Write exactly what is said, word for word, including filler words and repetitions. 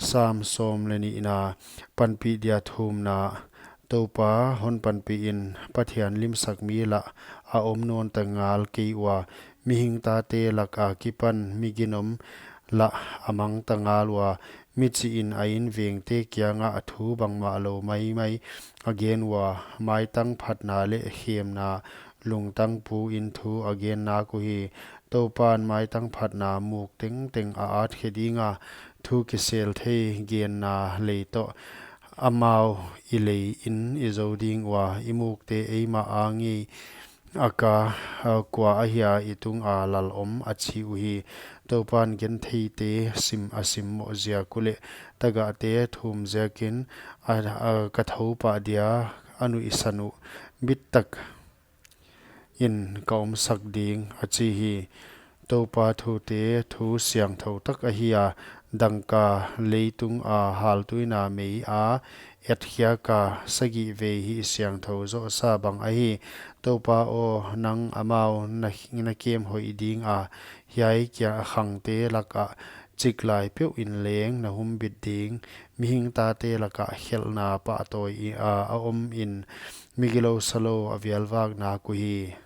Sam sawm leh nihna. Panpih dia thumna. Toupa, hon panpih in, Pathian limsak mi lah a om nawnta ngal kei ua, mihing tate lak akipan mi ginom lah a mangta ngal ua, michih in a invengte kiangah thu bangmahlou maimai a gen ua, maitang phatna leh khemna lungtang pu in thu a gen nak uhi. Toupan maitang phatna muk tengteng a at khe dinga, thu kisel thei genna lei toh amau i lei in i zou ding ua, i mukte eimah a ngei a ka, a kua ahia i tunga lal om, a chi uhi. Toupan gentheite sim a simmoh ziak uleh tagahte thum ziakin a, a ka thou pah dia a nuihsan uh, bittak in ka omsak ding, a chi hi. Toupa thute thu siangthou tak ahi a, dangka leitung a haltuina mei a etkhiak a sagih vei hihsiangthou zohsa bang ahi. Toupa aw, nang amau na, na kem hoih dinga, hiai kia khangte lakah chiklai peuh in leng na humbit ding, mihing tate lakah khelhna pahtawi i a, a om in, migilou salou a vialvak nak uhi.